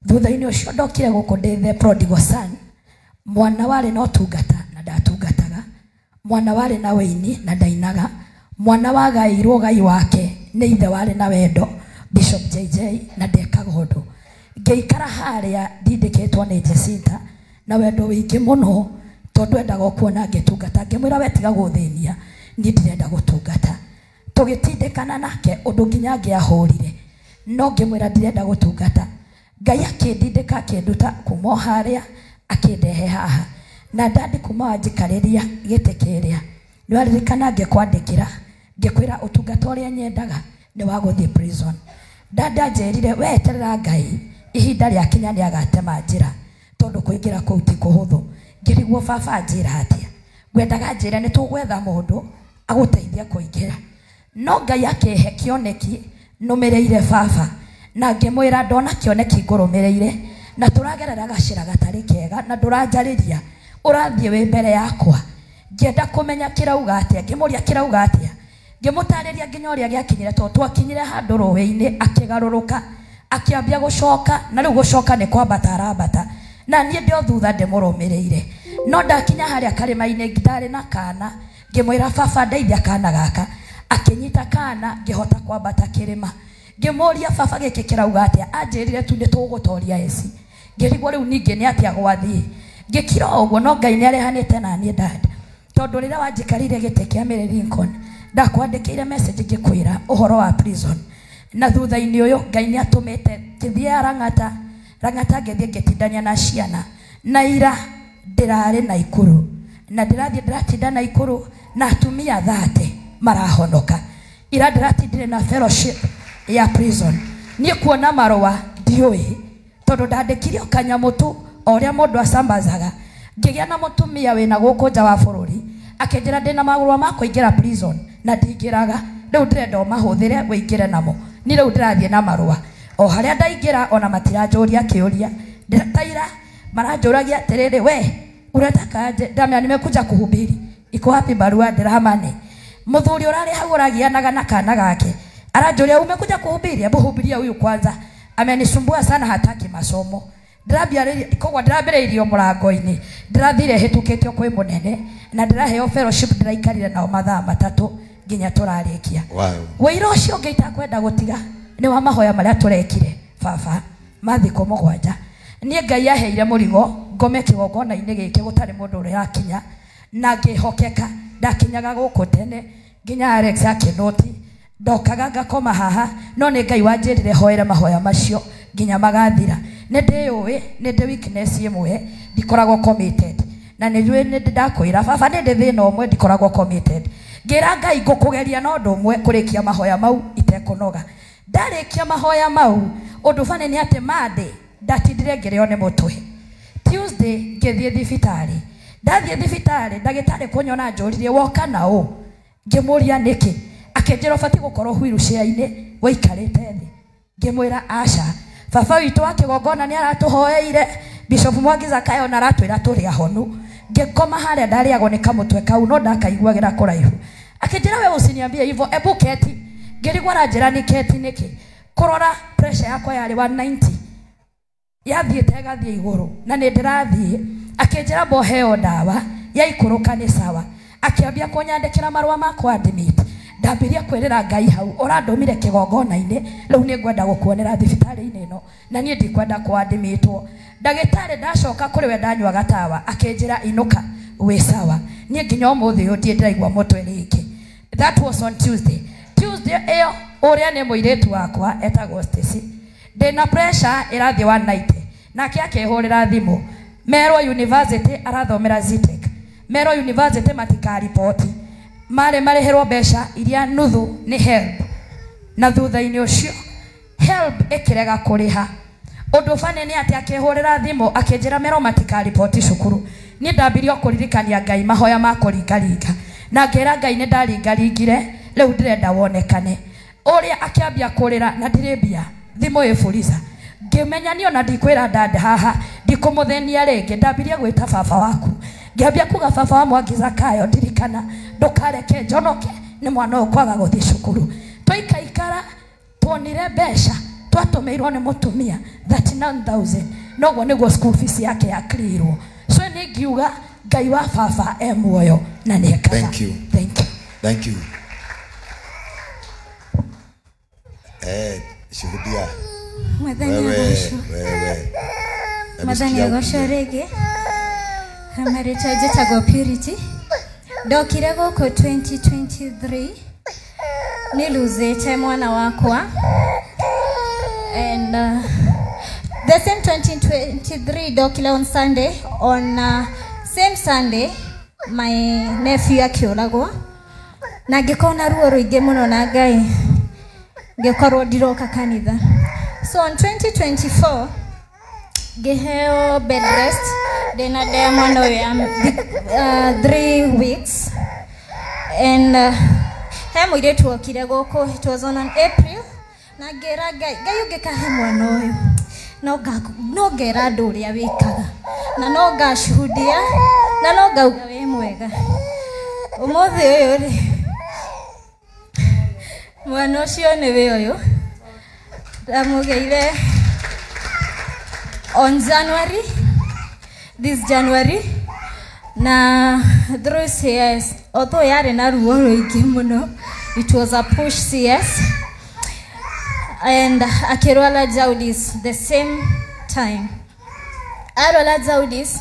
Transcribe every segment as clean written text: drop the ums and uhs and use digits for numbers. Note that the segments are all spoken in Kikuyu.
Thutha-inĩ ũcio ndokire gũkũ ndĩ the prodigal son, mwana warĩ na ũtungata na ndatungataga, mwana warĩ na wĩini na ndainaga, mwana wagaĩirwo gai wake nĩ ithe warĩ na wendo Bishop JJ na ndekaga ũndũ. Ngĩikara harĩa ndindĩkĩtwo nĩ Jacinta na wendo wĩingĩ mũno tondũ endaga kuona ngĩtungata. Ngĩmwĩra we tiga gũthĩnia, niĩ ndirenda gũtungata. Tũgĩtindĩkana nake ũndũ nginya ngĩahũrire, no ngĩmwĩra ndirenda gũtungata. Ngai akĩndindĩka akĩnduta kuma o harĩa akĩndehe haha, na ndandi kuma wanjikarĩria gĩtĩ kĩrĩa nĩwaririkana ngĩkwandĩkĩra ngĩkwĩra ũtungata ũrĩa nyendaga nĩ wa gũthiĩ prison. Dada anjĩrire we eterera Ngai ihinda rĩakinya nĩagatema njĩra tondũ kũingĩra kũu ti kũhũthũ. Ngĩrigwo baba anjĩra atĩa, ngwendaga njĩre nĩ tũgwetha mũndũ agũteithie kũingĩra. No Ngai akĩhe kĩoneki nũmĩrĩire baba, na ngĩmwĩra ndona kĩoneki ngũrũmĩrĩire na tũragerera gacĩra gatarĩ kega na ndũranjarĩria, ũrathiĩ wĩ mbere yakwa. Ngĩenda kũmenya kĩrauga atĩa, ngĩmũria kĩrauga atĩa, ngĩmũtarĩria nginya ũrĩa gĩakinyire tondũ twakinyire handũ rũĩ-inĩ akĩgarũrũka akĩambia gũcoka, na rĩu gũcoka nĩ kwambata arambata, na niĩ ndĩ o thutha ndĩmũrũmĩrĩire. No ndakinya harĩa karĩma-inĩ ndarĩ na kana, ngĩmwĩra baba ndeithia kana gaka, akĩnyita kana ngĩhota kwambata kĩrĩma. Ngĩmũria baba gĩkĩ kĩrauga atĩa, anjĩrire tu nĩ tũgũtoria eci. Ngĩrigwo rĩu ningĩ nĩ atĩa gwathiĩ. Ngĩkira o ũguo, no Ngai nĩ arehanĩte na niĩ dad, tondũ rĩrĩa wanjikarĩire gĩtĩ kĩa Mary Lincoln ndakwandĩkĩire message ngĩkwĩra ũhoro wa prison, na thutha-inĩ ũyũ Ngai nĩ atũmĩte ngĩthiĩ Rang'ata Rang'ata, ngĩthiĩ ngĩtindania na ciana na ira ndĩrarĩ Naikuru, na ndĩrathiĩ ndĩratinda Naikuru na atumia 30 marahonoka. Ira ndĩratindire na fellowship ya prison. Niĩ kuona marũa ndiũĩ tondũ ndandĩkire o kanyamũ tu o ũrĩa mũndũ acambazaga. Ngĩgĩa na mũtumia wĩna gũkũ nja wa bũrũri akĩnjĩra ndĩna marũa ma kũingĩra prison na ndingĩraga, rĩu ndĩrenda ũmahũthĩre ũingĩre namo. Niĩ rĩu ndĩrathiĩ na marũa o harĩa ndaingĩra, ona matiranjũria kĩũria. Taira maranjũragia atĩrĩrĩ, we unataka aje? Ndamea nimekuja kuhubiri, iko wapi barua? Ndĩramane. Mũthuri ũrarĩ hau ũragianaga na kana gake aranjũria umekuja kuhubiri, hebu hubiria huyu kwanza, amenisumbua sana, hataki masomo. Koguo ndĩrambĩrĩirio mũrango-inĩ, ndĩrathire hĩtũkĩtio kwĩ mũnene na ndĩraheo fellowship, ndĩraikarire nao mathaa 3 nginya tũrarĩkia. Wĩira ũcio ũngĩ itakwenda gũtiga nĩ wa mahoya marĩa tũrekire baba ma thikũ 7. Niĩ Ngai aheire mũrigo ngome kĩgongona-inĩ gĩkĩ gũtarĩ mũndũ ũrakinya, na ngĩhokeka ndakinyaga gũkũ tene nginya Alex akĩnũti ndokaga ngakoma haha, no nĩ Ngai wanjĩrire hoere mahoya macio nginya magathira. Nĩ ndĩũĩ nĩ ndĩ weakness ĩmwe, ndikoragwo committed, na nĩ njũĩ nĩ ndakwĩra baba nĩ ndĩ thĩna ũmwe, ndikoragwo committed. Ngĩra Ngai ngũkũgeria na ũndũ ũmwe, kũrĩkia mahoya mau itekũnoga. Ndarĩkia mahoya mau, ũndũ bani nĩ atĩ Monday ndatindire ngĩrĩo nĩ mũtwe, Tuesday ngĩthiĩ thibitarĩ. Ndathiĩ thibitarĩ ndagĩtarĩ kũnyona anjũririe woka na ũ, ngĩmũria nĩkĩ, akĩnjĩra ũbatiĩ gũkorwo wheelchair-inĩ wĩikarĩte thĩ. Ngĩmwĩra aca, baba witũ wa kĩgongona nĩ aratũhoeire, Bishop Mwangi Zakayo na aratwĩra tũrĩ ahonu. Ngĩkoma harĩa ndarĩagwo nĩ kamũtwe kau, no ndakaiguagĩra kũraihu. Akĩnjĩra we usiniambie hivyo, ebu keti. Ngĩrigwo aranjĩra nĩ keti nĩkĩ, kũrora pressure yakwa yarĩ 190 yathiĩte ĩgathiĩ igũrũ na nĩ ndĩrathiĩ. Akĩnjĩra mboheo ndawa yaikũrũka nĩ sawa. Akĩambia kũnyandĩkĩra marũa ma kũ-admit. Ndambirie kwĩrĩra Ngai hau, ũrandũmire kĩgongona-inĩ, rĩu nĩ ngwenda gũkuonera thibitarĩ-inĩ ĩno na niĩ ndikwenda kũ-admitwo. Ndagĩtarĩ ndacoka kũrĩ we ndanyua gatawa, akĩnjĩra inũka wĩ sawa. Niĩ nginya ũmũthĩ ũyũ ndirĩ ndĩraigua mũtwe rĩngĩ. That was on Tuesday. Tuesday ĩyo ũrĩa nĩ mũirĩtu wakwa etagwo Stacy, ndĩna pressure ĩrathiĩ 190, nake akĩhũrĩra thimũ Merwo University arathomera Zetech, Merwo University matikariboti, marĩ marĩhĩrwo mbeca iria nuthu nĩ HELB, na thutha-inĩ ũcio HELB ĩkĩrega kũrĩha. Ũndũ bani nĩ atĩ akĩhũrĩra thimũ akĩnjĩra Merwo matikariboti cukuru. Niĩ ndambirie kũririkania Ngai mahoya ma kũringaringa, na ngĩra Ngai nĩ ndaringaringire, rĩu ndĩrenda wonekane. Ũrĩa akĩambia kũrĩra na ndirĩ mbia, thimũ ĩ fuliza. Ngĩmenya niĩ ona ndikwĩra dad haha, ndikũmũthĩnia rĩngĩ. Ndambirie gwĩta baba waku, ngĩambia kuga baba wa Mwangi Zakayo, ndirikana ndũkareke njonoke nĩ mwana ũyũ kwaga gũthiĩ cukuru. Twaikaikara tuonire mbeca Twatũmĩirwo nĩ mũtumia 39,000 noguo nĩguo school fees yake yakrirwo. So nĩ ngiuga Ngai wa baba e muoyo na nĩ ekaga. Thank you. Thank you. Thank you. Shuhudia. Wewe, wewe. Mwathani agocwo rĩngĩ. Marĩtwa njĩtagwo Purity. Ndokire gũkũ 2023 nĩ losete mwana wakwa, and the same 2023 ndokire on Sunday, on same Sunday my nephew akĩũragwo, na ngĩkorwo na ruo rũingĩ mũno na Ngai ngĩkorwo ndiroka kanitha. So on 2024 ngĩheo bed rest ndĩna nda ya mwana ũyũ ya 3 weeks, and he mũirĩtu okire gũkũ, it was on an April, na ngĩra Ngai, Ngai ũngĩkahe mwana ũyũ no ngera andũ ũrĩa wĩkaga, na no ngachuhudia, na no ngauga wĩ mwega. Ũmũthĩ ũyũ rĩ, mwana ũcio nĩwe ũyũ ndamũgĩire on January, this January, na through CS, although yarĩ na ruo rũingĩ mũno, it was a push CS, and akĩrwara jaundice the same time. Arwara jaundice,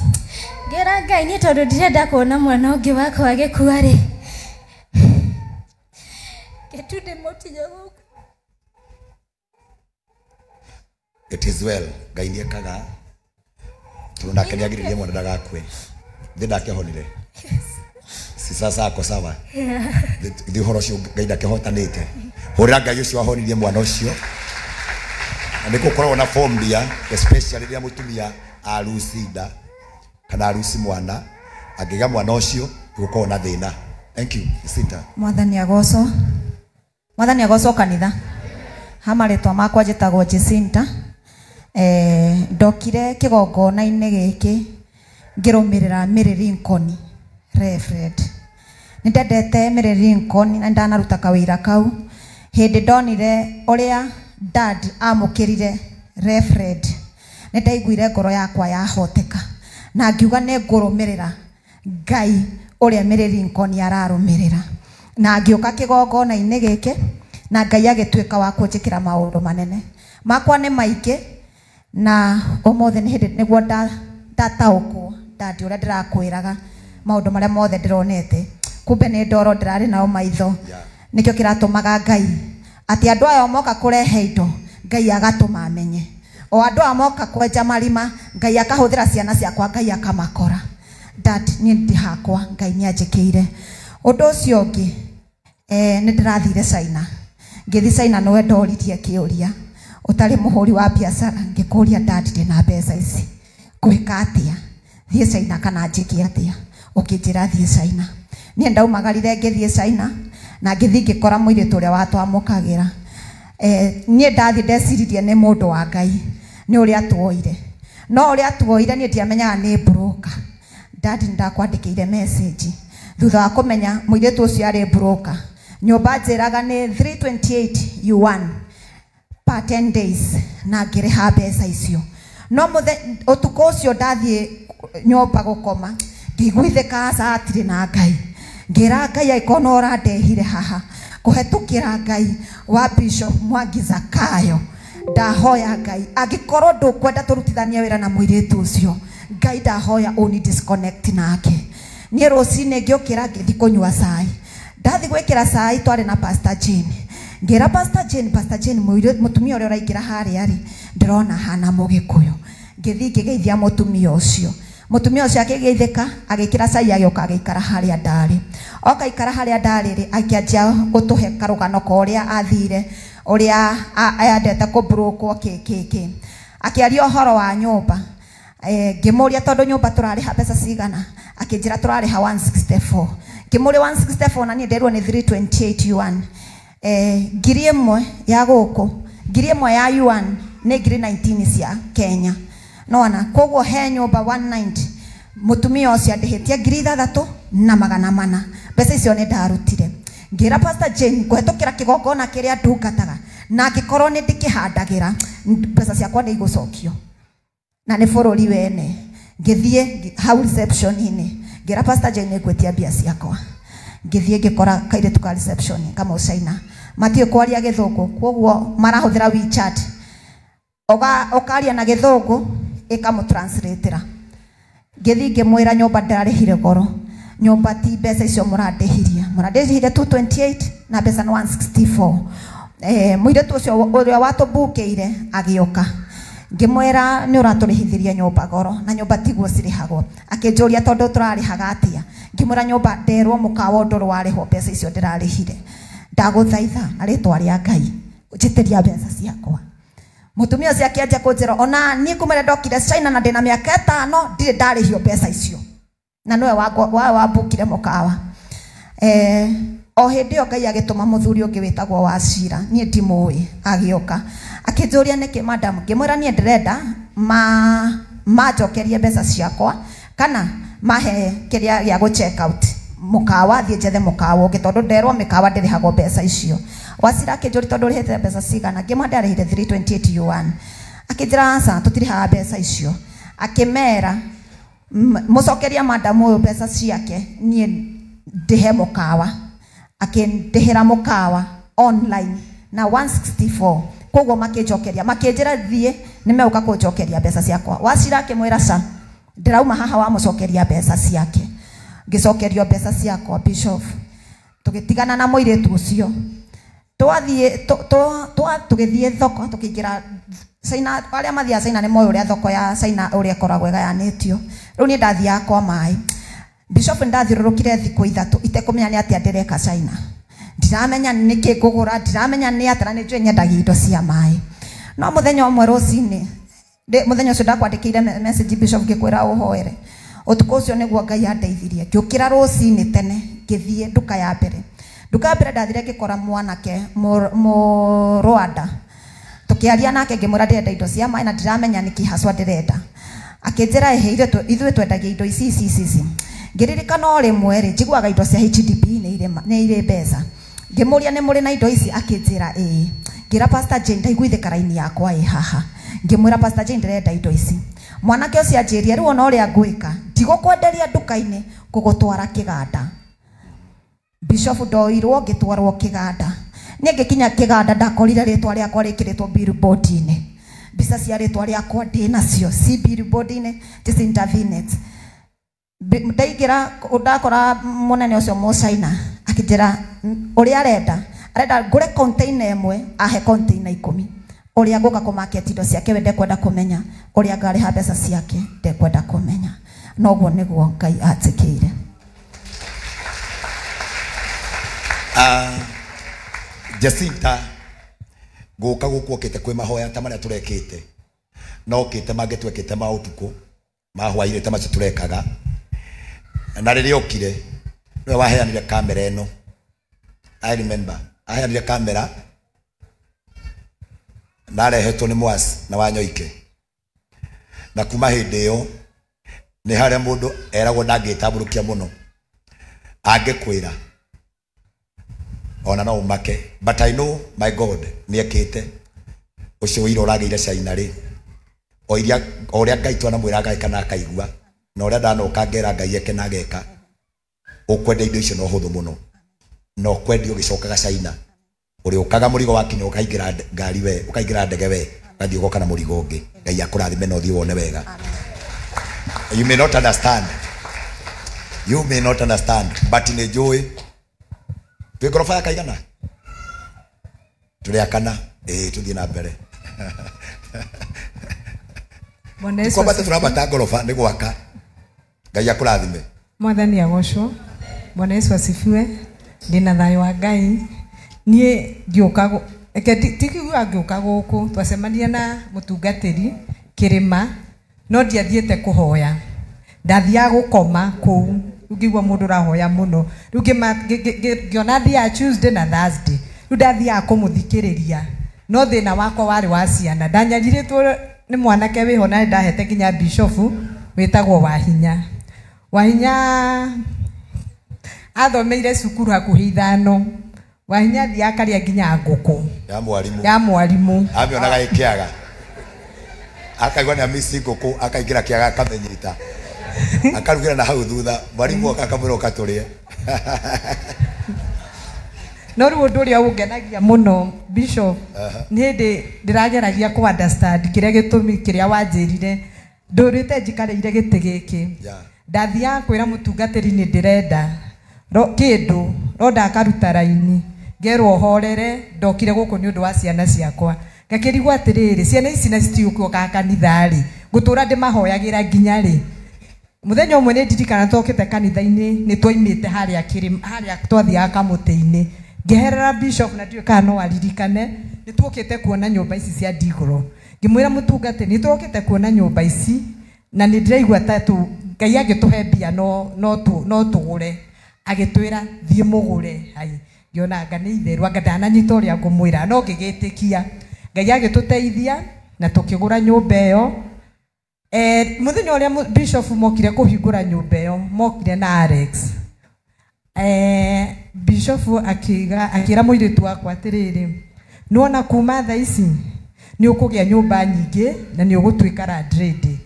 ngĩra Ngai niĩ tondũ ndirenda kuona mwana ũngĩ wakwa agĩkua rĩ, kĩtu ndĩmũtige gũkũ. It is well. Ngai nĩekaga tondũ nake nĩagiririe mwana ndagakue. Thĩ ndakĩhonire. Si sasa ako sawa. Thĩ ũhoro ũcio Ngai ndakĩhotanĩte. Hũrĩra Ngai ũcio ahonirie mwana ũcio. Na nĩ gũkoragwo na phobia, especially rĩrĩa mũtumia aruci nda kana aruci mwana, angĩgĩa mwana ũcio gũkoragwo na thĩna. Thank you, Jacinta. Mwathani agocwo. Mwathani agocwo kanitha. Ha marĩtwa makwa njĩtagwo Jacinta. Ndokire kĩgongona-inĩ gĩkĩ ngĩrũmĩrĩra Mary Lincoln Reverend. Nĩ ndendete Mary Lincoln na ndanaruta kawĩra kau. Hĩndĩ ndonire ũrĩa dad amũkĩrire Reverend, nĩ ndaiguire ngoro yakwa yahoteka na ngiuga nĩ ngũrũmĩrĩra Ngai ũrĩa Mary Lincoln ararũmĩrĩra. Na ngĩũka kĩgongona-inĩ gĩkĩ na Ngai agĩtuĩka wa kũnjĩkĩra maũndũ manene. Makwa nĩ maingĩ na ũmũthĩ nĩ hĩndĩ nĩguo ndataũkwo dad ũrĩa ndĩrakwĩraga maũndũ marĩa mothe ndĩronete, kumbe nĩ ndoro ndĩrarĩ nao maitho. Nĩkĩo kĩratũmaga Ngai atĩ andũ aya moka kũrehe indo Ngai agatũma amenye, o andũ aya moka kwenja marima Ngai akahũthĩra ciana ciakwa Ngai akamakora. Dad niĩ ndĩ hakwa Ngai nĩanjĩkĩire. Ũndũ ũcio ũngĩ, nĩ ndĩrathire China. Ngĩthiĩ China nĩwe ndoririe kĩũria ũtarĩ mũhũri wa biacara, ngĩkũria dad ndĩna mbeca ici ngwĩka atĩa, thiĩ China kana njĩke atĩa? Ũkĩnjĩra thiĩ China. Niĩ ndaumagarire ngĩthiĩ China na ngĩthiĩ ngĩkora mũirĩtu ũrĩa watwamũkagĩra. Niĩ ndathiĩ ndeciririe nĩ mũndũ wa Ngai nĩ ũrĩa tuoire, no ũrĩa tuoire niĩ ndiamenyaga nĩ broker. Dad nĩndakwandĩkĩire message thutha wa kũmenya mũirĩtu ũcio arĩ broker. Nyũmba njĩraga nĩ 328 yuan per 10 days na ngĩrĩha mbeca icio. No ũtukũ ũcio ndathiĩ nyũmba gũkoma ngĩiguithĩka aca hatirĩ na Ngai. Ngĩra Ngai angĩkorwo no ũrandehire haha kũhetũkĩra Ngai wa Bishop Mwangi Zakayo, ndahoya Ngai angĩkorwo ndũkwenda tũrutithanie wĩra na mũirĩtu ũcio, Ngai ndahoya ũni disconnect nake. Niĩ rũcinĩ ngĩũkĩra ngĩthiĩ kũnyua cai. Ndathi gwĩkĩra cai twarĩ na Pastor Jane. Ngĩra Pastor Jane, Pastor Jane mũtumia ũrĩa ũraingĩra harĩa rĩ, ndĩrona hana mũgĩkũyũ. Ngĩthiĩ ngĩgeithia mũtumia ũcio. Mũtumia ũcio akĩgeithĩka, agĩkĩra cai agĩũka agĩikara harĩa ndarĩ. Oka ikara harĩa ndarĩ rĩ, akĩanjia gũtũhe karũgano ka ũrĩa athire, ũrĩa endete kũmburũkwo kĩ kĩ kĩ. Akĩaria ũhoro wa nyũmba. Ngĩmũria tondũ nyũmba tũrarĩha mbeca cigana, akĩnjĩra tũrarĩha 164. Ngĩmũria 164 na niĩ nderwo nĩ 328 yuan. 1,000 ya gũkũ, 1,000 ya yuan nĩ 19 cia Kenya. Nona koguo he nyũmba 190 mũtumia ũcio andĩhĩtie 6,400. Mbeca icio nĩ ndarutire. Ngĩra Pastor Jane kũhetũkĩra kĩgongona kĩrĩa ndungataga, Na angĩkorwo nĩ ndĩkĩhandagĩra mbeca ciakwa nĩ igũcokio. Na nĩ bũrũri wene. Ngĩthiĩ hau reception-inĩ ngĩra Pastor Jane ngwĩtia mbia ciakwa. Ngĩthiĩ ngĩkora kairĩtu ka reception kama China. Matiũĩ kwaria gĩthũngũ koguo marahũthĩra WeChat. Ũkaria na gĩthũngũ ĩkamũtranslateera. Ngĩthiĩ ngĩmwĩra nyũmba ndĩrarĩhire goro. Nyũmba ti mbeca icio mũrandĩhirie. Mũrandĩhire 228 na mbeca nĩ 164. Mũirĩtu ũcio ũrĩa watũmbukĩire agĩũka. Ngĩmwĩra nĩ ũratũrĩhithirie nyũmba goro na nyũmba tiguo cirĩhagwo. Akĩnjũria tondũ tũrarĩhaga atĩa. Ngĩmwĩra nyũmba nderwo mũkawa ũndũ warĩhwo mbeca icio ndĩrarĩhire. Ndagũthaitha na rĩtwa rĩa Ngai njĩtĩria mbeca ciakwa. Mũtumia ũcio akĩanjia kũnjĩra ona niĩ kuma rĩrĩa ndokire China na ndĩna mĩaka 5 ndirĩ ndarĩhio mbeca icio. Na nĩwe wambukire mũkawa. O hĩndĩ ĩyo Ngai agĩtũma mũthuri ũngĩ wĩtagwo Wachira, niĩ ndimũĩ, agĩũka akĩnjũria nĩkĩ madam. Ngĩmwĩra niĩ ndĩrenda manjokerie mbeca ciakwa kana mahe kĩrĩa gĩa gũ check out mũkawa, thiĩ njethe mũkawa ũngĩ tondũ nderwo mĩkawa ndĩrĩhagwo mbeca icio. Wachira akĩnjũria tondũ ũrĩhĩte mbeca cigana. Ngĩmwĩra ndarĩhire 328 yuan. Akĩnjĩra aca tũtirĩhaga mbeca icio. Akĩmera mũcokeria madam ũyũ mbeca ciake niĩ ndĩhe mũkawa. Akĩndĩhĩra mũkawa online na 164. Koguo makĩnjokeria makĩnjĩra thiĩ nĩmegũka kũnjokeria mbeca ciakwa. Wachira akĩmwĩra ca ndĩrauma haha wamũcokeria mbeca ciake. Ngĩcokerio mbeca ciakwa Bishop. Tũgĩtigana na mũirĩtu ũcio. Twathiĩ tũgĩthiĩ thoko tũkĩingĩra China. Arĩa mathiaga China nĩ moĩ ũrĩa thoko ya China ũrĩa ĩkoragwo ĩgayanĩtio. Rĩu niĩ ndathiaga kwa maĩ. Bishop ndathiũrũrũkire thikũ 3 itekũmenya nĩ atĩa ndĩreka China. Ndiramenya nĩkĩ ngũgũra, ndiramenya nĩ atĩa, na nĩ njũĩ nyendagia indo cia maĩ. No mũthenya ũmwe rũcinĩ, mũthenya ũcio ndakwandĩkĩire message Bishop ngĩkwĩra ũhoere. Ũtukũ ũcio nĩguo Ngai andeithirie. Ngĩũkĩra rũcinĩ tene ngĩthiĩ nduka ya mbere. Nduka ya mbere ndathire ngĩkora mwanake Mũrwanda. Tũkĩaria nake ngĩmwĩra ndĩrenda indo cia maĩ na ndiramenya nĩkĩ haswa ndĩrenda. Akĩnjĩra ĩhĩ ithuĩ twendagia indo ici ici ici ici. Ngĩririkana o rĩmwe rĩ njiguaga indo cia HDP nĩ irĩ mbeca. Ngĩmũria nĩ mũrĩ na indo ici akĩnjĩra ĩĩ. Ngĩra Pastor Jane ndaiguithĩka raini yakwa ĩ haha. Ngĩmwĩra Pastor Jane ndĩrenda indo ici. Mwanake ũcio anjĩrie rĩu ona ũrĩa ngwĩka ndigũkwenderia nduka-inĩ ngũgũtwara kĩganda. Bishop ndoirwo ngĩtwarwo kĩganda. Niĩ ngĩkinya kĩganda ndakorire rĩtwa rĩakwa rĩkĩrĩtwo billboard-inĩ. Mbica cia rĩtwa rĩakwa ndĩnacio ci billboard-inĩ just intervened. Ndaingĩra ndakora mũnene ũcio Mũcaina akĩnjĩra ũrĩa arenda arenda ngũre container ĩmwe ahe container 10. Ũrĩa ngũka kũmarket indo ciake we ndekwenda kũmenya, ũrĩa ngarĩha mbeca ciake ndekwenda kũmenya. Noguo nĩguo Ngai anjĩkĩire. Jacinta gũka gũkũ okĩte kwĩ mahoya ta marĩa tũrekĩte na okĩte mangĩ twekĩte ma ũtukũ ma hwaĩ-inĩ ta macio tũrekaga. Na rĩrĩa okire nĩwe waheanire kamera ĩno. I remember aheanire kamera na arehetwo nĩ Mwasi na Wanyoike. Na kuma hĩndĩ ĩyo nĩ harĩa mũndũ eragwo ndangĩtambũrũkia mũno angĩkwĩra ona no ũmake, but I know my God nĩ ekĩte. Ũcio ũira ũragĩire China rĩ o ũrĩa Ngai twanamwĩra ageka na akaigua na ũrĩa ndanoka ngera Ngai eke na ageka. Ũkwenda indo icio no hũthũ mũno na ũkwendia ũgĩcokaga China ũrĩũkaga mũrigo wakinya ũkaingĩra ngari we ũkaingĩra ndege we ũgathiĩ ũgoka na mũrigo ũngĩ. Ngai akũrathime na ũthiĩ wone wega. You may not understand. You may not understand, but nĩ njũĩ twĩ ngoroba ya kaigana tũrĩ akana tũthiĩ na mbere. Kwambata tũrambata ngoroba nĩ gwaka. Ngai akũrathime. Mwathani agocwo. Bwana Yesu asifiwe. Ndĩna thayũ wa Ngai. Niĩ ngĩũka tikiuga ngĩũka gũkũ twacemania na mũtungatĩri kĩrĩma no ndiathiĩte kũhoya. Ndathiaga gũkoma kũu. Rĩu ngĩigua mũndũ ũrahoya mũno. Rĩu ngĩona thiaga Tuesday na Thursday. Rĩu ndathiaga kũmũthikĩrĩria. No thĩna wakwa warĩ wa ciana. Ndanyarirĩtwo nĩ mwanake wĩho na ndahete nginya bishofu wĩtagwo Wahinya. Wahinya athomeire cukuru hakuhĩ 5. Wahinya athiaga akarĩa nginya ngũkũ ya mwarimu. Ya mwarimu. Amĩonaga ĩkĩaga akaigua nĩ amici ngũkũ, akaingĩra kĩaga akamĩnyita, akarugĩra na hau thutha, mwarimu oka akamwĩra ũka tũrĩe. No rĩu ũndũ ũrĩa ũngenagia mũno Bishop, nĩ hĩndĩ ndĩrageragia kũ understand kĩrĩa gĩtũmi kĩrĩa wanjĩrire ndũrĩte njikarĩire gĩtĩ gĩkĩ. Ndathiaga kwĩra mũtungatĩri nĩ ndĩrenda kĩndũ no ndakaruta raini, ngerwo horere, ndokire gũkũ nĩ ũndũ wa ciana ciakwa. Ngakĩrigwo atĩrĩrĩ, ciana ici na citiũkaga kanitha rĩ, ngũtũra ndĩmahoyagĩra nginya rĩ? Mũthenya ũmwe nĩ ndirikana twokĩte kanitha-inĩ, nĩ twaimĩte harĩa kĩrĩma, harĩa twathiaga kamũtĩ-inĩ, ngĩherera Bishop na ndiũĩ kana no aririkane, nĩ tuokĩte kuona nyũmba ici cia ndigoro. Ngĩmwĩra mũtungatĩri, nĩ tũrokĩte kuona nyũmba ici na nĩ ndĩraigua ta tu Ngai angĩtũhe mbia no tũgũre. Agĩtwĩra thiĩ mũgũre. Hai, ngĩona anga nĩ itherũ, anga ndananyita ũrĩa ngũmwĩra, no ngĩgĩtĩkia. Ngai agĩtũteithia na tũkĩgũra nyũmba ĩyo. Mũthenya ũrĩa Bishop mokire kũhingũra nyũmba ĩyo, mokire na Alex. Bishop akĩra mũirĩtu wakwa atĩrĩrĩ, nĩwona kuma thaa ici nĩ ũkũgĩa nyũmba nyingĩ na nĩ ũgũtuĩka landlady.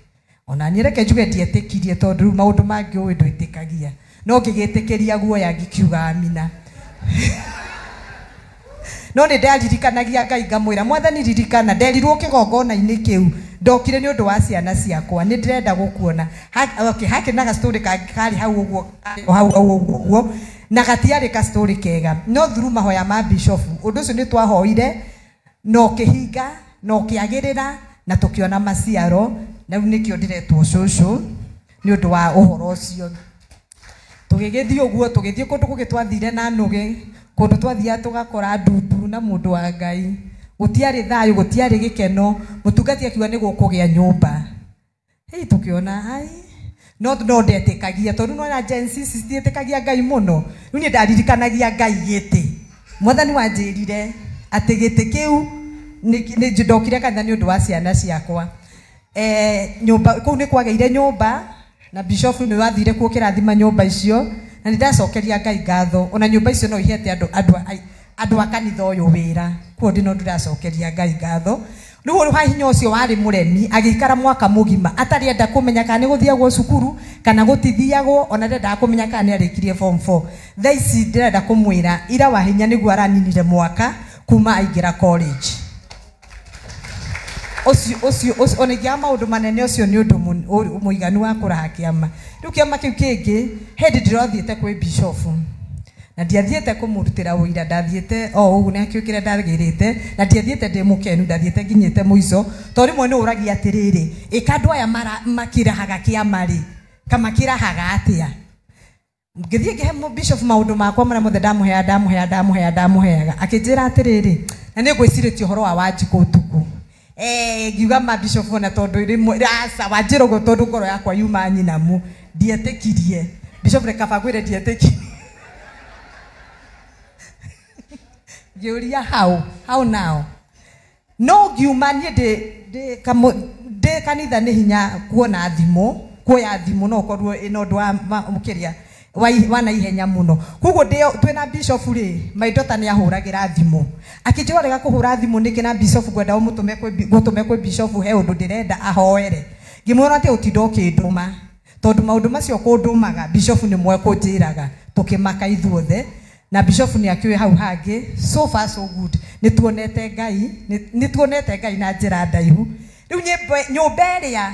Ona niĩ reke njuge ndietĩkirie tondũ rĩu maũndũ mangĩ ũĩ ndwĩtĩkagia, no ngĩgĩtĩkĩria guoya ngĩkiuga amina. No nĩ ndaririkanagia Ngai ngamwĩra, Mwathani ririkana nderirwo kĩgongona-inĩ kĩu ndokire nĩ ũndũ wa ciana ciakwa, nĩ ndĩrenda gũkuona. Okay, hakĩ na gastori karĩ hau ũguo, hau ũguo, na gatiarĩ gastori kega, no through mahoya ma Bishop ũndũ ũcio nĩ twahoire na ũkĩhinga na ũkĩagĩrĩra na tũkĩona maciaro. Na rĩu nĩkĩo ndĩretwo cũcũ nĩ ũndũ wa ũhoro ũcio. Tũgĩgĩthiĩ ũguo, tũgĩthiĩ kũndũ kũngĩ twathire na nũgĩ, kũndũ twathiaga tũgakora ndundu na mũndũ wa Ngai. Gũtiarĩ thayũ, gũtiarĩ gĩkeno. Mũtungati akiuga nĩ gũkũgĩa nyũmba. Hei, tũkĩona ai, no ndetĩkagia tondũ nĩwona Gen Z citiĩtĩkagia Ngai mũno. Rĩu niĩ ndaririkanagia Ngai gĩtĩ. Mwathani wanjĩrire atĩ gĩtĩ kĩu nĩ ndokire kanitha nĩ ũndũ wa ciana ciakwa. Nyũmba kũu nĩ kwagĩire nyũmba na Bishop nĩ wathire kuo kĩrathima nyũmba icio, na nĩ ndacokeria Ngai ngatho. Ona nyũmba icio no ihete andũ a kanitha ũyũ wĩra, kuo ndĩ no ndĩracokeria Ngai ngatho. Rĩu Wahinya ũcio warĩ mũremi agĩikara mwaka mũgima atarĩ enda kũmenya kana nĩ gũthiagwo cukuru kana gũtithiagwo, ona ndendaga kũmenya kana nĩ arĩkirie form 4. Thaa ici ndĩrenda kũmwĩra ira Wahinya nĩguo araninire mwaka kuma aingĩra college. Ũcio ona ingĩaga maũndũ manene, ũcio nĩ ũndũ mũiganu wa kũraha kĩama. Rĩu kĩama kĩu kĩngĩ, hĩndĩ ndĩrothiĩte kwĩ Bishop na ndiathiĩte kũmũrutĩra ũira, ndathiĩte o ũguo nĩ akĩũĩ kĩrĩa ndagĩrĩte, na ndiathiĩte ndĩ mũkenu, ndathiĩte nginyĩte mũico, tondũ rĩmwe nĩ ũragia atĩrĩrĩ, ĩka andũ aya makĩrahaga kĩama rĩ, kamakĩrahaga atĩa? Ngĩthiĩ ngĩhe Bishop maũndũ makwa marĩa mothe ndamũheaga, akĩnjĩra atĩrĩrĩ, na nĩ ngwĩcirĩtie ũhoro wa Wanjikũ ũtukũ. Ngiuga ma Bishop ona tondũ rĩmwe aca wanjĩra ũguo tondũ ngoro yakwa yuma nyinamu, ndietĩkirie. Bishop reke kaba ngwĩre ndietĩkirie. Ngĩũria how now? No ngiuma niĩ ndĩ kanitha nĩ hinya kuona thimũ, kuoya thimũ no ũkorwo ĩna ũndũ wa kĩrĩa wa naihenya mũno. Koguo twĩna Bishop rĩ, my daughter nĩ ahũragĩra thimũ. Akĩnjĩra rega kũhũra thimũ nĩkĩ na Bishop ngwenda gũtũme kwĩ Bishop he ũndũ ndĩrenda ahoere. Ngĩmwĩra atĩ ũtinda ũkĩndũma, tondũ maũndũ macio kũndũmaga Bishop nĩ mwe kũnjĩraga, tũkĩmaka ithuothe. Na Bishop nĩ akĩũĩ hau hangĩ, so far so good. Nĩ tuonete Ngai, nĩ tuonete Ngai na njĩra ndaihu. Rĩu nyũmba ĩrĩa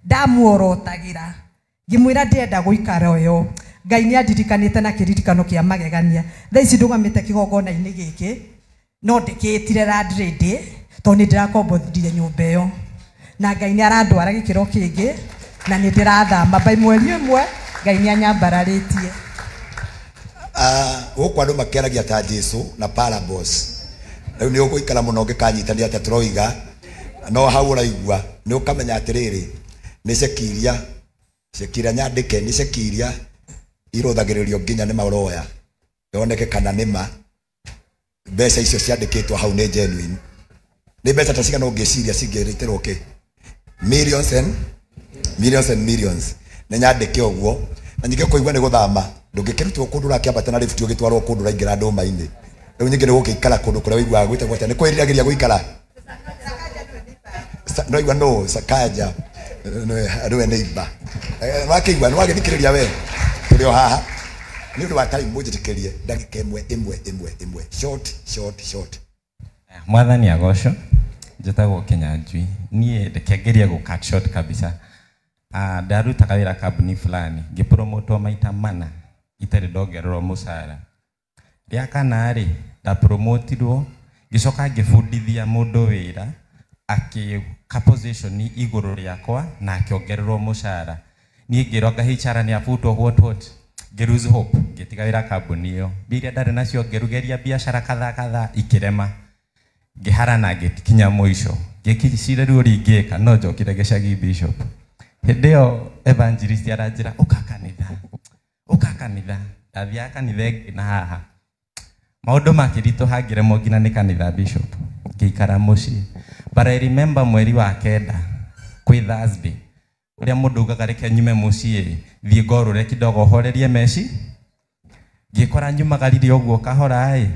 ndamuorotagĩra, ngĩmwĩra ndĩrenda gũikara ũyũ, Ngai nĩ andirikanĩte na kĩririkano kĩa magegania. Thaa ici ndũgamĩte kĩgongona-inĩ gĩkĩ, no ndĩkĩtire landlady tondũ nĩ ndĩrakomborire nyũmba ĩyo. Na Ngai nĩ arandwara gĩkĩro kĩngĩ na nĩ ndĩrathama by mweri ũmwe, Ngai nĩ anyambararĩtie. Gũkũ andũ makĩaragia ta Jesu na parables. Rĩu nĩ ũgũikara mũno ũngĩkanyitania atĩa tũroiga, no hau ũraigua nĩ ũkamenya atĩrĩrĩ, nĩ cekiria nyandĩke, nĩ cekiria irũthagĩrĩrio nginya nĩ maroya yoneke kana nĩ ma mbeca icio ciandĩkĩtwo hau nĩ genuine. Nĩ mbeca ta cigana ũngĩciria cingĩrĩtĩrwo kĩ? Millions and millions and millions. Nĩ nyandĩke ũguo na ningĩ kũigua nĩ gũthama, ndũngĩkĩrutwo kũndũ ũrakĩambata na lift ũgĩtwarwo kũndũ ũraingĩra ndũma-inĩ. Rĩu nyingĩ nĩ gũgĩikara kũndũ kũrĩa ũiguaga gwĩtagwo atĩa? Nĩ kwĩriragĩria gũikara. No igua no Sakaja nĩwe neighbor. Wakĩigua nĩ wagĩthikĩrĩria we tũrĩ o haha nĩ ũndũ wa time mũnjĩtĩkĩrie ndagĩka ĩmwe ĩmwe ĩmwe ĩmwe short short short. Mwathani agocwo. Njĩtagwo Kinyanjui. Niĩ reke ngerie gũ cut short kabisa. Ndarutaga wĩra kambuni fulani, ngĩpromotwo maita mana itarĩ ndongererwo mũcara. Rĩa kana rĩ, ndapromotirwo, ngĩcoka ngĩbundithia mũndũ wĩra, akĩka position igũrũ rĩakwa na akĩongererwo mũcara. Niĩ ngĩrwo anga HR nĩ abutwo what what, ngĩ lose hope, ngĩtiga wĩra kambuni ĩyo. Mbia iria ndarĩ nacio ngĩrugeria biacara kadhaa kadhaa ikĩrema. Ngĩhara na ngĩkinya mũico. Ngĩkicira rĩu ũrĩa ingĩka, no njokire gĩcagi Bishop. Hĩndĩ ĩyo evangelist aranjĩra ũka kanitha, ũka kanitha. Ndathiaga kanitha ĩngĩ na haha. Maũndũ makĩritũha ngĩremwo nginya nĩ kanitha Bishop. Ngĩikara mũciĩ. But I remember mweri wa 9 kwĩ Thursday, ũrĩa mũndũ augaga reke nyume mũciĩ thiĩ ngorũre kidogo horerie meci. Ngĩkora nyumagarire ũguo kahora ĩ,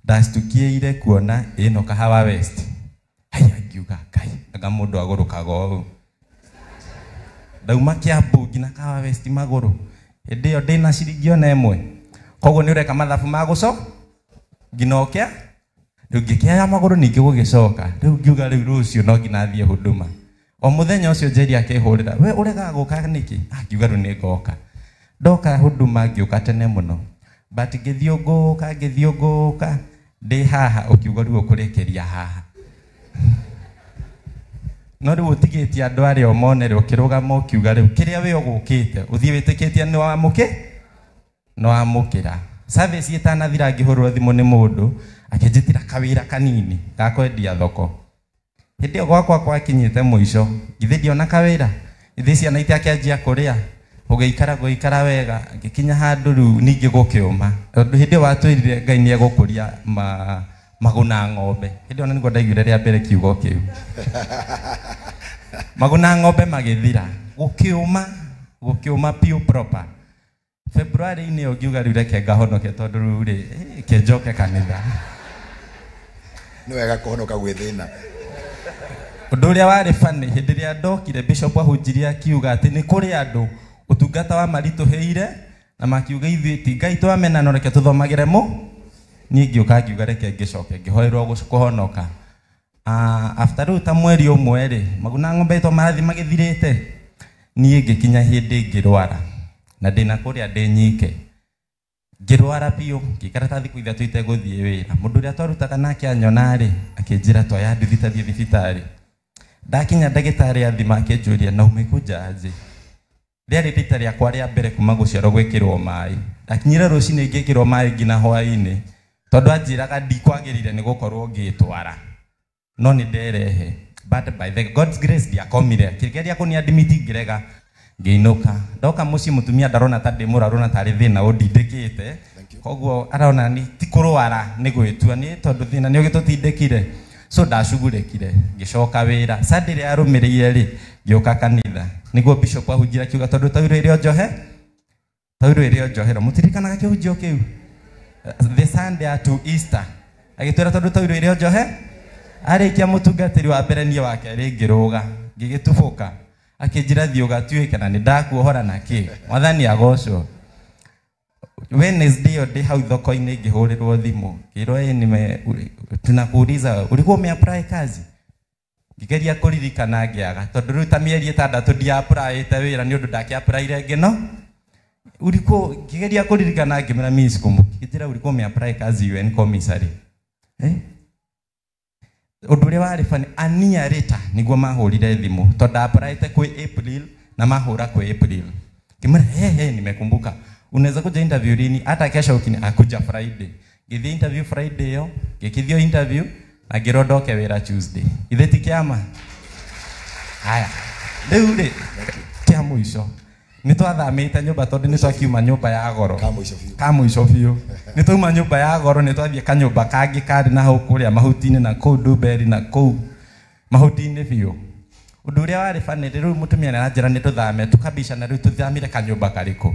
ndacitukĩire kuona ĩno Kahawa West. Haya ngiuga Ngai, anga mũndũ agũrũkaga ũũ. Ndauma Kiambu nginya Kahawa West magũrũ. Hĩndĩ ĩyo ndĩna ciringi ona ĩmwe. Koguo nĩ ũreka mathabu ma gũcoka nginya ũkĩa. Rĩu ngĩkĩoya magũrũ ningĩ gũgĩcoka. Rĩu ngiuga rĩu rũciũ no nginya thiĩ huduma. O mũthenya ũcio Njeri akĩhũrĩra, we ũregaga gũka nĩkĩ? Ngiuga rĩu nĩ ngoka. Ndoka huduma ngĩũka tene mũno. But ngĩthiũngũka, ngĩthiũngũka, ndĩ haha ũkiuga rĩu ũkũrĩkĩria haha. No rĩu ũtigĩtie andũ arĩa o mone rĩ, ũkĩrũgama ũkiuga rĩu kĩrĩa we ũgũkĩte, ũthiĩ wĩtĩkĩtie nĩ wamũkĩ? Nĩ wamũkĩra. Service ĩtanathira ngĩhũrwo thimũ nĩ mũndũ, akĩnjĩtĩra kawĩra kanini ga kwendia thoko. Hĩndĩ ĩyo gwakwa gwakinyĩte mũico, githĩ ndiona kawĩra? Githĩ ciana itiakĩanjia kũrĩa? Ũgĩikara gũikara wega, ngĩkinya handũ rĩu ningĩ gũkĩũma. Tondũ hĩndĩ ĩyo watwĩrire Ngai nĩ egũkũria maguna ng'ombe. Hĩndĩ ĩyo nĩguo ndaiguire rĩa mbere kiugo kĩu. Maguna ng'ombe magĩthira, gũkĩũma, gũkĩũma piũ proper. February-inĩ ĩyo ngiuga rĩu reke ngahonoke tondũ rĩu rĩ, kĩnjoke kanitha. Nĩ wega kũhonoka gwĩ thĩna. Ũndũ ũrĩa warĩ funny, hĩndĩ ĩrĩa ndokire Bishop ahunjirie akiuga atĩ nĩ kũrĩ andũ ũtungata wa maritũhĩire na makiuga ithuĩ ti Ngai twamena no reke tũthomagĩre mũ. Niĩ ngĩũka ngiuga reke ngĩcoke ngĩhoerwo kũhonoka. After rĩu ta mweri ũmwe rĩ, maguna ng'ombe to marathiĩ magĩthirĩte. Niĩ ngĩkinya hĩndĩ ngĩrwara na ndĩna kũrĩa ndĩ nyike. Ngĩrwara biũ, ngĩikara ta thikũ 3 itegũthiĩ wĩra. Mũndũ ũrĩa twarutaga nake anyona rĩ, akĩnjĩra twaya nduthi tathiĩ thibitarĩ. Ndakinya ndagĩtarĩ athima akĩnjũria na umekuja aje? Rĩarĩ rita rĩakwa rĩa mbere kuma gũciarwo gwĩkĩrwo maĩ. Ndakinyire rũcinĩ ngĩkĩrwo maĩ nginya hwaĩ-inĩ, tondũ anjĩraga ndikwagĩrĩire nĩ gũkorwo ngĩtwara. No nĩ nderehe. But by the God's grace ndiakomire. Akĩgeria kũniadmit ngĩrega, ngĩinũka. Ndoka mũciĩ mũtumia ndarona ta ndĩ mũrwaru na tarĩ thĩna ũndindĩkĩte. Koguo arona ni ti kũrwara nĩ gwĩtua nĩ tondũ thĩna nĩ ũgĩtũtindĩkire. So ndacugurĩkire, ngĩcoka wĩra. Sunday ĩrĩa yarũmĩrĩire rĩ, ngĩũka kanitha. Nĩguo Bishop ahunjire akiuga tondũ taurũ ĩrĩa njohe, taurũ ĩrĩa njohero. Mũtirikanaga kĩhunjio kĩu? The Sunday to Easter. Agĩtwĩra tondũ taurũ ĩrĩa njohe, arĩkia mũtungatĩri wa mbere niĩ wa kerĩ ngĩrũga, ngĩgĩtubũka. Akĩnjĩra thiĩ ũgatuĩke na nĩ ndakuohora na kĩ. Mwathani agocwo. Wednesday ĩyo ndĩ hau thoko-inĩ ngĩhũrĩrwo thimũ. Ngĩrwo ĩ tunakuuliza ulikuwa umeapply kazi? Ngĩgeria kũririkana ngĩaga tondũ rĩu ta mĩeri 6 ndiapplyĩte wĩra nĩ ũndũ ndakĩapplyire ngĩno. Ulikuwa ngĩgeria kũririkana ngĩmera mimi sikumbuki. Ngĩnjĩra ulikuwa umeapply kazi UN commissary. Ũndũ ũrĩa warĩ funny, a year later nĩguo mahũrire thimũ tondũ ndapplyĩte kwĩ April na mahũra kwĩ April. Ngĩmwĩra he nimekumbuka. Unaweza kuja interview lini? Hata kesho ukini akuja Friday. Ngĩthiĩ interview Friday ĩyo, ngĩkithio interview na ngĩrwo ndoke wĩra Tuesday. Ithe ti kĩama? Haya. Rĩu rĩ, kĩa mũico. Nĩ twathamĩte nyũmba tondũ nĩ twakiuma nyũmba ya goro. Ka mũico biũ. Ka mũico biũ. Nĩ twauma nyũmba ya goro nĩ twathiĩ kanyũmba kangĩ karĩ na hau kũrĩa mahuti-inĩ na kũu Ndumberi na kũu mahuti-inĩ biũ. Ũndũ ũrĩa warĩ funny, rĩu mũtumia nĩ aranjĩra nĩ tũthame, tũkabicana rĩu tũthamire kanyũmba karĩkũ.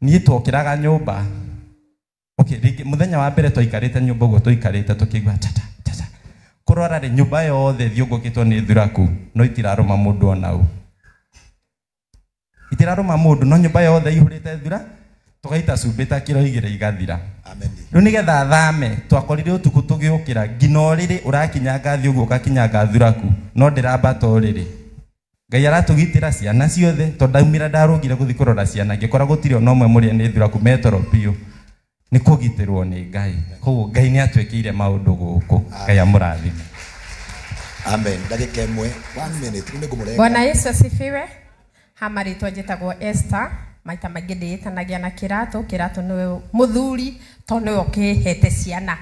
Niĩ twokĩraga nyũmba Okay, rĩngĩ mũthenya wa mbere twaikarĩte nyũmba ũguo tũikarĩte tũkĩigua tata tata kũrora rĩ nyũmba yothe ĩthiũngũkĩtwo nĩ thuraku no itirarũma mũndũ ona ũ. Itirarũma mũndũ no nyũmba yothe ĩihũrĩte thura tũgaita cumbĩ ta kiro 2 igathira. Amen. Rĩu nĩgetha thame twakorire ũtukũ tũgĩũkĩra nginya ũrĩrĩ ũrakinyanga thĩ ũguo ũgakinyanga thuraku no ndĩrambata ũrĩrĩ. Ngai aratũgitĩra ciana ciothe tondũ ndaumĩra ndarũgire gũthiĩ kũrora ciana ngĩkora gũtirĩ ona ũmwe mũrĩe nĩ thuraku metoro biũ. Nĩ kũgitĩrwo nĩ Ngai. Koguo Ngai nĩ atwĩkĩire maũndũ gũkũ. Ngai amũrathime. Amen. Ndagĩka ĩmwe, 1 minute. Rĩu nĩngũmũrenga. Bwana Yesu asifiwe. Hama rĩtwa njĩtagwo Esther. Maita maingĩ ndĩĩtanagia na Kĩratũ. Kĩratũ nĩwe mũthuri tondũ nĩwe ũkĩhete ciana.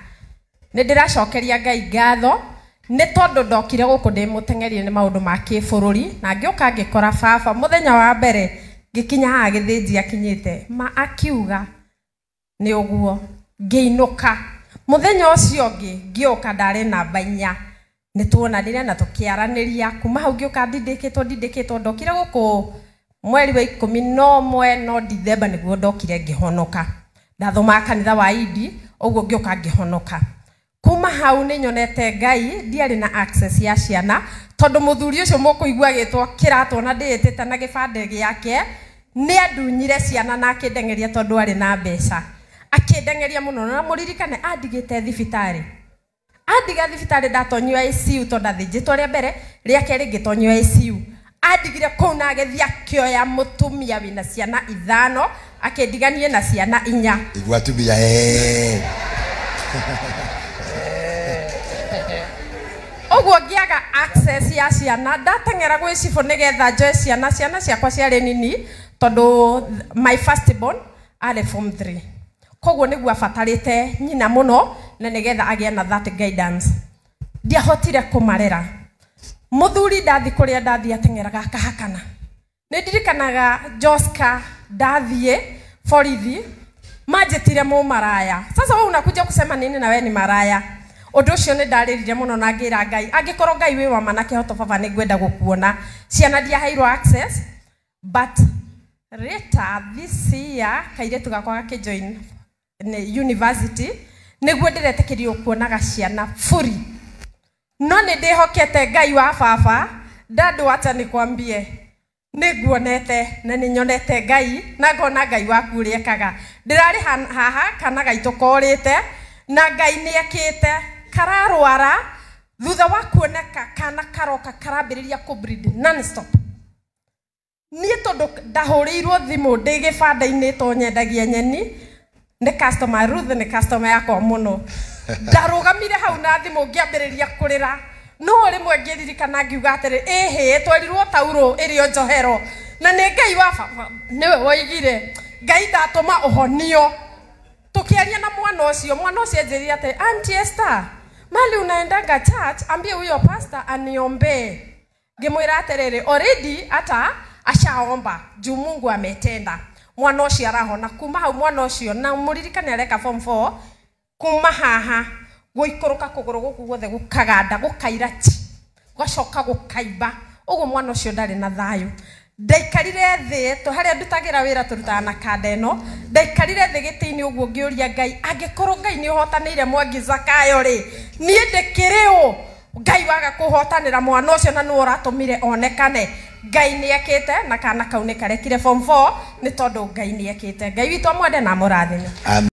Nĩ ndĩracokeria Ngai ngatho nĩ tondũ ndokire gũkũ ndĩ mũteng'erie nĩ maũndũ ma kĩbũrũri na ngĩũka ngĩkora baba mũthenya wa mbere ngĩkinya haha gĩthĩnji akinyĩte ma akiuga nĩ ũguo ngĩinũka. Mũthenya ũcio ũngĩ ngĩũka ndarĩ namba 4 nĩ tuonanire na tũkĩaranĩria kuma hau ngĩũka ndindĩkĩtwo ndokire gũkũ mweri wa 11 no Dithemba nĩguo ndokire ngĩhonoka. Ndathomaga kanitha wa Idi ũguo ngĩũka ngĩhonoka. Kuma hau nĩ nyonete Ngai ndiarĩ na access ya ciana tondũ mũthuri ũcio mũkũigua agĩtwo Kĩratũ na ndĩĩtĩte na gĩbandĩ gĩake nĩ andunyire ciana na akĩndeng'eria tondũ arĩ na mbeca. Akĩndeng'eria mũno na mũririkane andigĩte thibitarĩ. Andiga thibitarĩ ndatonyio ICU tondũ ndathĩnjĩtwo rĩa mbere rĩa kerĩ ngĩtonyio ICU. Andigire kũu na agĩthiĩ akĩoya mũtumia wĩna ciana 5 akĩndiganie na ciana 4. Igua atumia Ũguo ngĩaga access ya ciana ndateng'era gwĩ cibũ nĩgetha njoe ciana. Ciana ciakwa ciarĩ nini tondũ my first born arĩ form 3. Koguo nĩguo abatarĩte nyina mũno na nĩgetha agĩe na that guidance. Ndiahotire kũmarera. Mũthuri ndathi kũrĩa ndathi ateng'eraga akahakana. Nĩ ndirikanaga Joska ndathiĩ borithi manjĩtire mũmaraya. Sasa wewe unakuja kusema nini na wewe ni maraya? Ũndũ ũcio nĩ ndarĩrire mũno na ngĩra Ngai angĩkorwo Ngai wĩ wa ma na kĩhoto baba nĩ ngwenda gũkuona. Ciana ndiaheirwo access but later this year kairĩtu gakwa gakĩjoin nĩ university nĩguo ndĩretĩkĩrio kuonaga ciana buri. No nĩ ndĩhokete Ngai wa baba ndandũ acha nikwambie nĩ nguonete na nĩ nyonete Ngai na ngona Ngai waku ũrĩa ekaga. Ndĩrarĩ haha kana gaitũ korĩte na Ngai nĩ ekĩte kararwara thutha wa kuoneka kana karoka karambĩrĩria kũ bleed non stop. Niĩ tondũ ndahũrĩirwo thimũ ndĩ gĩbanda-inĩ to nyendagia nyeni nĩ customer Ruth nĩ customer yakwa mũno. Ndarũgamire hau na thimũ ngĩambĩrĩria kũrĩra no rĩmwe ngĩririkana ngiuga atĩrĩ ĩhĩ twerirwo taurũ ĩrĩ o njohero na nĩ Ngai wa baba nĩwe woigire Ngai ndatũma ũhonio. Tukiaria na mwana ũcio anjĩrire atĩrĩ Auntie Esther mali unaendanga church ambie huyo pastor aniombee. Ngĩmwĩra atĩrĩrĩ already ata ashaomba juu Mungu ametenda. Mwana ũcio arahona kuma hau mwana ũcio na mũririkane areka form 4 kuma haha gũikũrũka kũgũrũ gũkũ guothe gũkaganda gũkaira chi gũgacoka gũkaimba ũguo mwana ũcio ndarĩ na thayũ. Ndaikarire thĩ to harĩa ndutagĩra wĩra tũrutaga na kanda ĩno ndaikarire thĩ gĩtĩ-inĩ ũguo ngĩũria Ngai angĩkorwo Ngai nĩ ũhotanĩire Mwangi Zakayo rĩ niĩ ndĩkĩrĩ ũ Ngai waga kũhotanĩra mwana ũcio na nĩwe ũratũmire onekane. Ngai nĩ ekĩte na kana kau nĩ karekire form 4 nĩ tondũ Ngai nĩ ekĩte. Ngai witũ amwende na amũrathime. Amen.